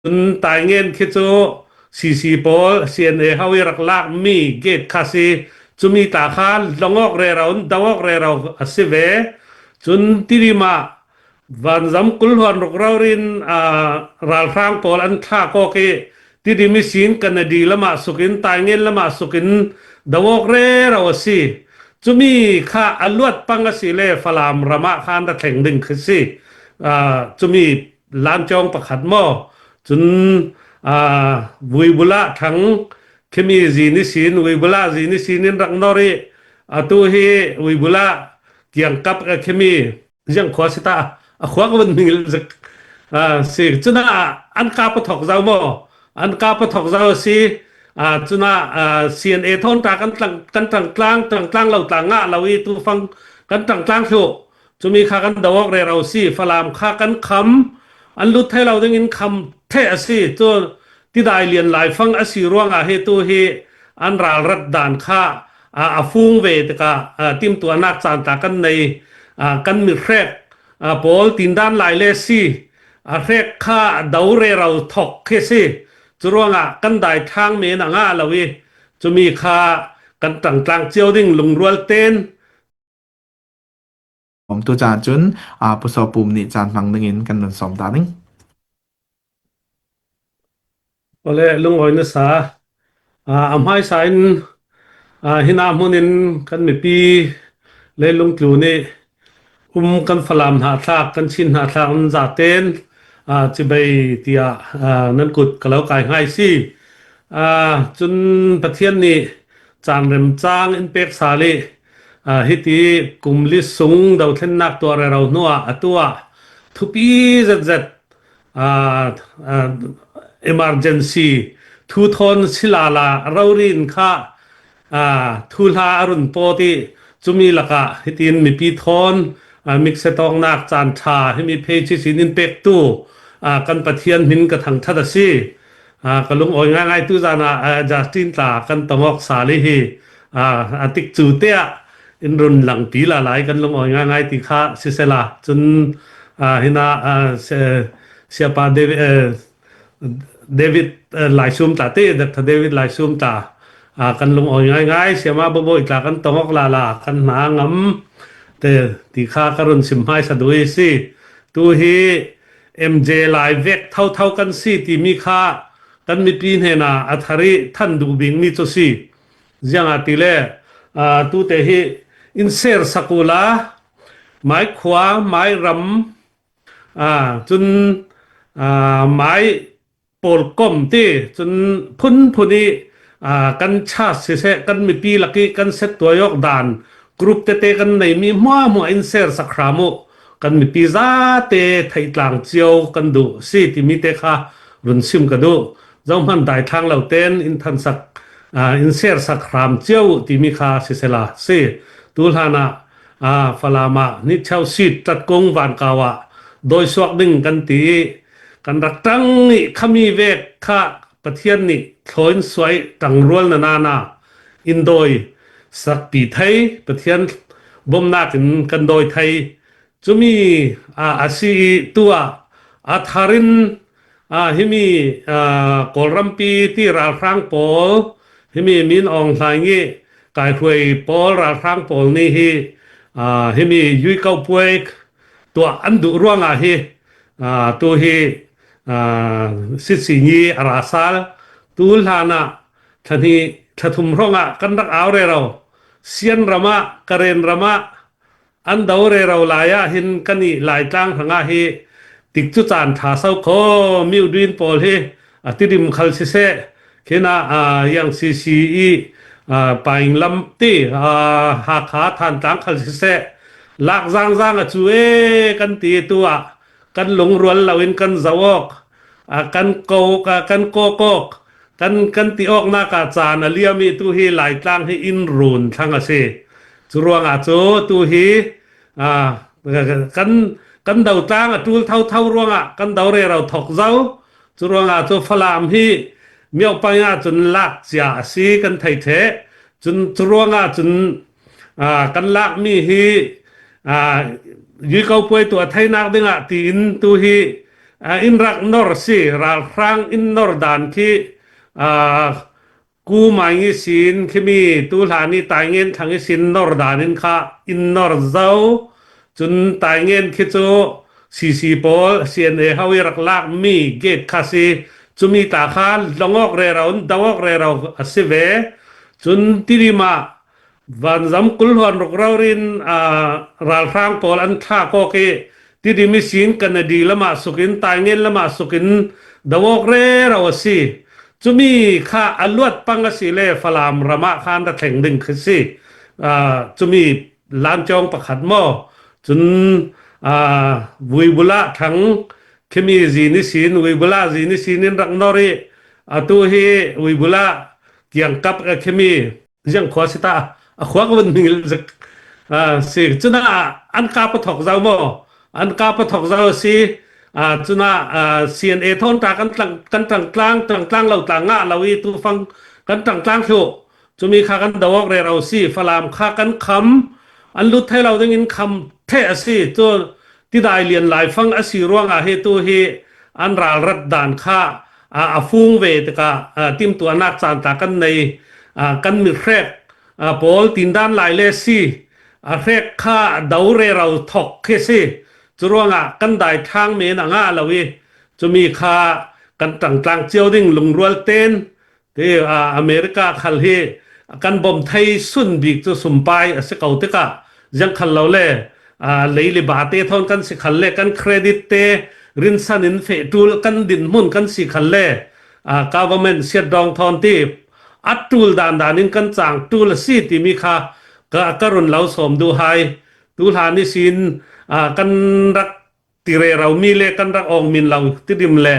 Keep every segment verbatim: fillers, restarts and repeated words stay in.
Cun Taingen khi cu C C pawl, C N A ho i rak lak mi gate kha si. Cumi tla kha dong awk rero, do awk rero a si ve. Cun Tidim ah vanzam kul hluan ruk rori in, aa, ralhrang pawl an thlak awk i, Tidim ihsin Kanadi lamah sukin, Taingen lamah sukin do awk rero a si. Cumi kha a luat pang a si le Falam ram ah khan ra thleng ding khi si. Aa, cumi lancawng pakhat maw? Cun, aa, Vuibula thang khimi zin ihsin, Vuibula zin ihsin in rak nor i, atu hi Vuibula kiangkap a khimi ziang khua si ta, a khua ka vun hming zik, aa, si. Cunah an kap a thok zo maw? An kap a thok zo a si. Aa, cunah, aa, C N A thawn ta kan tlang, kan ṭangtlang, ṭangtlang lo tla ngah lo i tufang kan ṭangtlang thluh. Cumi kha kan do awk rero si, Falam kha kan kham, an lut thei lo dingin kham theh a si. Cu tidai lian laifang a si ruangah hi tu hi an ralrat dan kha, aa, a fung ve tikah, aa, timtuahnak caan tla kan nei, aa, kan mithrek, aa, pawl tindan lai le si, a hrek kha a do rero thok khi si. Curuangah kan daithlang men a ngah lo i, cumi kha kan ṭangtlang cio ding lungrual ten. Om tu caan cun, aa, Pu Saw Pum nih caan hmang dingin kan run sawm ta ding. Awle, lungawi nasa. Aa, a hmaisa in, aa, hinah hmun in kan mipi leilung tlu nih um kan Falam hnahthlak, kan Chin hnahthlak nan zaten, aa, cibai tiah, aa, nan kut ka lo kai hngai si. Aa, cun Pathian nih caan remcang in pek sal i, aa, hiti kum li sung dothlennak tuah rero hnuah atu ah thupi zetzet, aa, aa, emergency thu thawn si lala rori in kha, aa, thuhla a run pawt i, cumi lakah hitin mipi thawn, aa, mikset awknak caan ṭha himi phei cihsin in pektu, aa, kan Pathian hmin ka thangṭhat a si. Aa, ka lungawi ngaingai tu zan ah, aa, Justin tla kan tong awk sal i hi, aa, a tikcu te ah in run langpi lala i kan lungawi ngaingai ti kha sisela. Cun, aa, hinah, aa, si-, siapa David, aa, David, aa, Laisum tla te, Doctor David Laisum tla, aa, kan lungawi ngaingai, siama Babawi tla kan tong awk lala, kan hna ngam te ti kha ka run sim hmaisa duh i si. Tu hi M J lai vek thotho kan si timi kha kan mipi hnenah a thar i than duh bikmi cu si. Ziangahtile, aa, tute hi in sersak uhla, mai khua, mai ram, aa, cun, aa, mai pawlkom ti cun phunphun i, aa, kan chat siseh, kan mipi lak i kan set tuai awk dan group tete kan neimi hmuahhmuah in sersak hram uh. Kan mipi zate theihtlang cio kan duh si timi te kha run sim ka duh. Zohman daithlang lo ten in thansak, aa, in sersak hram cio uh timi kha sisela si. Tu hlanah, aa, Falam ah nithiau sit tat kung vankau ah dawisuak ding kan ti i, kan rak ṭang i khami vek kha Pathian nih thlawi in suai ṭangrual na nana in dawi sakpi thei, Pathian bomnak in kan dawi thei. Cumi, aa, a si i tu ah a thar in, aa, himi, aa, Kawlrampi ti ralhrang pawl, himi Min Aung Hlaing i kaihruai pawl, ralhrang pawl nih hi, aa, himi Yui Kau Puai tuah an duh ruangah hi, aa, tu hi, aa, sitsi ni a ra sal. Tu hlanah thla hnih, thla thum hrawngah kan rak au rero. Sian ram ah, Karen ram ah an do rero lai ah hin kan i Laitlang hrangah hi tikcu caan ṭha so kho, Miudin pawl hi a Tidim khal siseh, khinah, aa, Yang C C i, aa, Paing lam ti, aa, Hakha Thantlang khal siseh, lak zangzang a cu e kan ti tu ah kan lungrual loin kan zoh awk, aa, kan kawk, aa, kan kawk awk, kan, kan ti awknak ah caan a liam i tu hi Laitlang hi in run thlang a si. Cu ruangah cu tu hi, aa, kan, kan do tlang a ṭul thotho ruangah kan do rero thok zo. Cu ruangah cu Falam hi miopai ah cun lak cia a si kan thei ṭheh. Cun cu ruangah cun, aa, kan lakmi hi, aa, Yui Kau Puai tuah theinak dingah tiin tu hi, a, in rak nor si, ralhrang in nor dan khi, a, Ku Maing ihsin khimi, tu hlan i Taingen Thang ihsin nor dan in kha in nor zo. Cun Taingen khi cu C C pawl, C N A ho i rak lak mi gate kha si. Cumi ta kha long awk rero, do awk rero a si ve. Cun Tidim ah vanzam kul hluan ruk rori in, aa, ralhrang pawl an thlak awk i, Tidim ihsin Kanadi lamah sukin, Taingen lamah sukin do awk rero a si. Cumi kha a luat pang a si le Falam ram ah khan ra thleng ding khi si. Aa, cumi lancawng pakhat maw? Cun, aa, Vuibula Thang khimi zin ihsin, Vuibula zin ihsin in rak nor i, atu hi Vuibula kiangkap a khimi ziang khua si ta, a khua ka vun hming zik, aa, si. Cunah an kap a thok zo maw? An kap a thok zo si. Aa, cunah, aa, C N A thawn ta kan tlang, kan tangtlang, tangtlang lo tla ngah lo i tu fang kan tangtlang thluh. Cumi kha kan do awk rero si. Falam kha kan kham, an lut thei lo ding in kham theh a si. Cu tidai lian lai fang a si ruangah hi tu hi an ralrat dan kha, aa, a fung ve tikah, aa, timtuahnak caan ta kan nei, aa, kan mithrek, aa, pawl tindan lai le si, a hrek kha do rero thok khi si. Curuangah kan daithlang men a ngah lo i, cumi kha kan tangtlang cio ding lungrual ten, ti, aa, America khal hi kan bawm thei sun bik cu sumpai a si ko tikah, ziang khal lo le, aa, lei le ba te thawn kan si khal le, kan credit te rinsan in feh ṭul kan dinhmun kan si khal le, aa, government siat dawng thawn ti a ṭul dan dan in kan cang ṭul a si timi kha ka, ka run lo sawm duh hai. Tu hlan ihsin, aa, kan rak ti rero mi le kan rak awng min lo Tidim le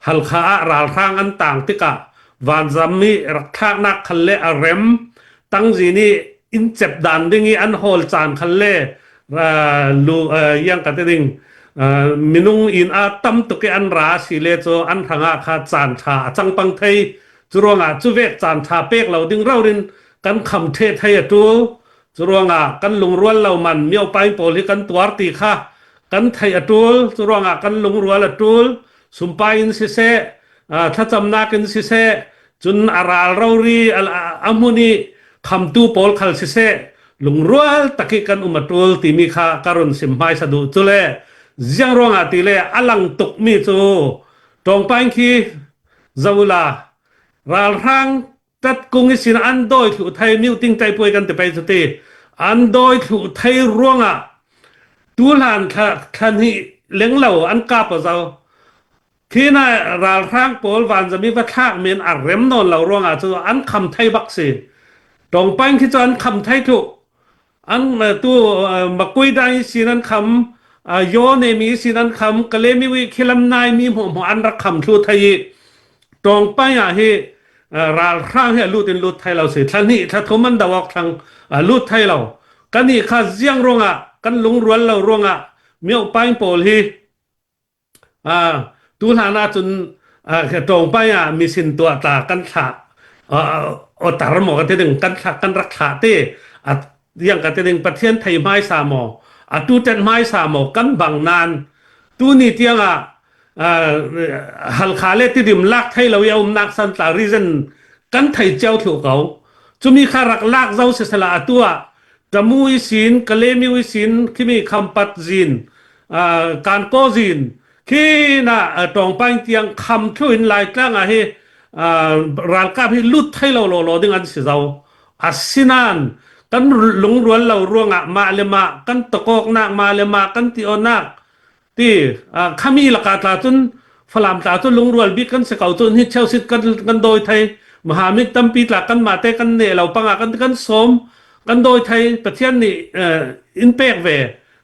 Halkha ah ralhrang an tang tikah vanzam i rak thlaknak khal le a rem, tangzin i in cep dan ding i an hawl caan khal le, aa, lu, aa, yang ka ti ding, aa, minung in a tam tuk i an ra a si le cu an hrangah kha caan ṭha a cang pang thei. Curuangah cuvek caan ṭha pek lo ding rori in kan kham ṭheh thei a ṭul. Curuangah kan lungrual lo man miopain pawl hi kan tuar ti kha kan theih a ṭul. Curuangah kan lungrual a ṭul. Sumpai in siseh, aa, thlacamnak in siseh, cun a ral rori a, a, a hmun i khamtu pawl khal siseh, lungrual tak i kan um a ṭul timi kha ka run sim hmaisa duh. Cule ziang ruangah ti le a lang tukmi cu Ṭawngpain khi zola ralhrang tat kung ihsin an dawi thluh thei, muting taipuai kan ti pei cu ti, an dawi thluh thei ruangah tu hlan thla, thla hnih leng lo an kap a zo. Khi na ralhrang pawl vanzam i va thlak men a rem nawn lo ruangah cu an kham thei bak si. Ṭawngpain khi cu an kham thei thluh. An, eh, tu, eh, Makui dang ihsin an kham, eh, Yaw Nemi ihsin an kham, Kalemi wi khilam nai mi hmuahhmuah an rak kham thlu thei i, Ṭawngpain ah hi, eh, ralhrang hi a lut in lut thei lo si. Thla hnih, thla thum an do awk thlang, eh, lut thei lo. Kan ih kha ziang ruangah, kan lungrual lo ruangah, miopain pawl hi, aa, tu hlan ahcun, aa, Ṭawngpain ah misin tuah tla kan thlah, aa, awtar maw ka ti ding, kan thlah, kan rak thlah te, aa, ziang ka ti ding, Pathian thei hmaisa maw, atu ṭet hmaisa maw, kan bang nain, tuni tiangah, aa, Halkha le Tidim lak thei lo i a umnak san tla reason kan thei cio thluh ko. Cumi kha rak lak zo sisehla atu ah Tamu ihsin, Kalemiu ihsin, khimi Khampat zin, aa, Kankaw zin, khin ah, aa, Ṭawngpain tiang kham thlu in Laitlang ah hi, aa, ralkap hi lut thei lo lawlaw ding an si zo. Asinain kan lungrual lo ruangah mah le mah, kan tokawknak mah le mah, kan ti awknak ti, aa, khami lakah tla cun, Falam tla cu lungrual bik kan si ko cun, hi cheusit kan, kan dawi thei. Mahamit tampi tla kanmah te kan neh lo panga kan, kan sawm, kan dawi thei. Pathian nih, aa, in pek ve,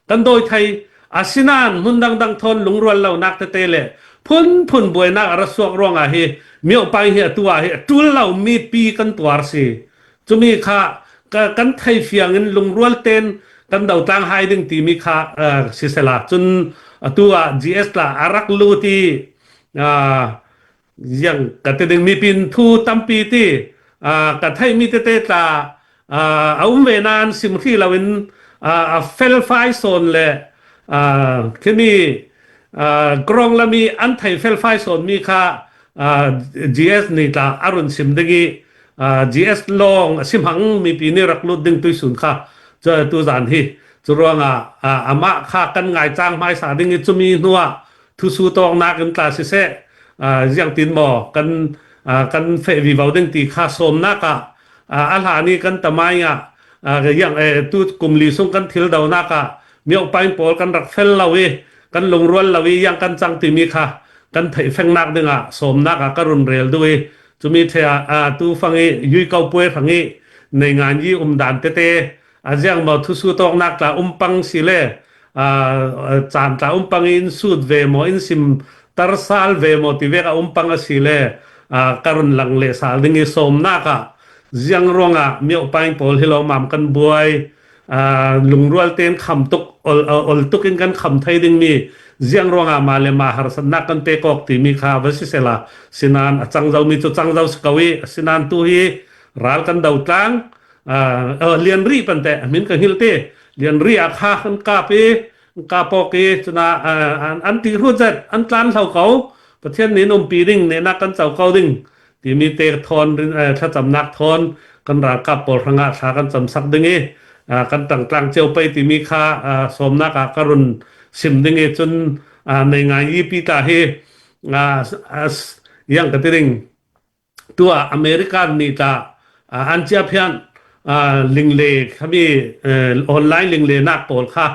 kan dawi thei. Asinain hmun dangdang thawn lungrual lonak tete le phunphun buainak a ra suak ruangah hi, miopain hi atu ah hi a ṭul lo mipi kan tuar si. Cumi kha ka, kan theifiang in lungrual ten kan dotlang hai ding timi kha, aa, sisehla. Cun atu ah G S tla a rak lut i, aa, ziang ka ti ding, mipin thu tampi ti, aa, ka theihmi tete tla, aa, a um ve nain sim hrih loin, aa, a felfai sawn le, aa, khimi Aa, Krawng lam i an thei felfai sawn mi kha, aa, G S ni tla a run sim ding i, aa, G S lawng a sim hang mipi ni rak lut ding tuisun kha, cu, tu zan hi. Cu ruangah, aa, amah kha kan ngaicang hmaisa ding i cumi hnuah thusu tawknak in tla siseh, aa, ziangtin maw kan, aa, kan feh vivo ding ti kha sawmnak ah, aa, a hlan i kan tamai ah, aa, ziang, eh, tu kum li sung kan thil donak ah miopaing pawl kan rak fel lo i, kan lungrual lo i, ziang kan cang timi kha kan theihfengnak dingah sawmnak ah ka run rel duh i, cumi thei ah, aa, tu fang i, yui ko puai fang i, nei ngan yi um dan tete, a ziang maw thusu tawknak tla um pang si le, aa, caan tla um pang i in sut ve maw, in sim tarsal ve maw ti vek a um pang a si le, aa, ka run lang leh sal ding i sawmnak ah ziang ruangah miopaing pawl hi lo mam kan buai, aa, lungrual ten kham tuk, ol, ol tuk in kan kham thei ding mi ziang ruangah mah le mah harsatnak kan pek awk timi kha va sisela, sinan a cang zo mi cu cang zo si ko i, sinan tu hi ral kan do tlang, aa, aa, lianri pante, a min ka hngilh ti, lianri a kha kan kap i, kan kap awk i, cuna, aa, an, an ti hrut zet, an tlan hlo ko, Pathian nih umpi ding, nehnak kan co ko ding, timi te thawn, rin, aa, thlacamnak thawn, kan ralkap pawl hrangah thla kan camsak ding i, aa, kan tangtlang cio pei timi kha, aa, sawmnak ah ka run sim ding i, cun, aa, nei ngai i pi tla hi, aa, s-, aa, s-, yang ka ti ding, tuah American nih tla, aa, an cia phian, aa, lingle khami, eh, online lingle nak pawl kha,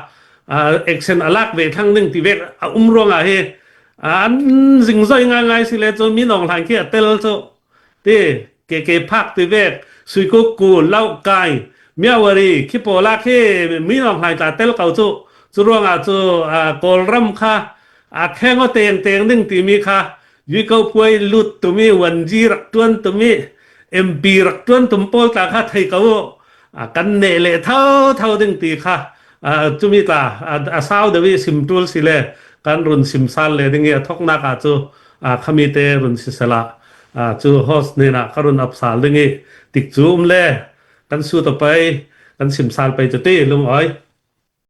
aa, action a lak ve thlang ding ti vek a um ruangah hi, aa, an zingzoi ngaingai si le cu mi nawng hlan khi a tel cu ti, K K Park ti vek, Suikukku, Laukai, Myawaddy khi pawl ah khi mi nawng hlan tla tel ko cu, cu ruangah cu, aa, Kawlram kha, aa, kheng aw tengteng ding timi kha, yui ko puai lut tumi, wanji rak tuan tumi, M P rak tuan tum pawl tla kha thei ko uh, aa, kan neh leh thotho ding ti kha, aa, cumi tla, aa, a sau deuh i sim tul si le kan run sim sal le ding i a thoknak ah cu, aa, khami te run si sela, aa, cu host hnenah ka run ap sal ding i tik cu um le kan sut a pei, kan sim sal pei cu ti lungawi.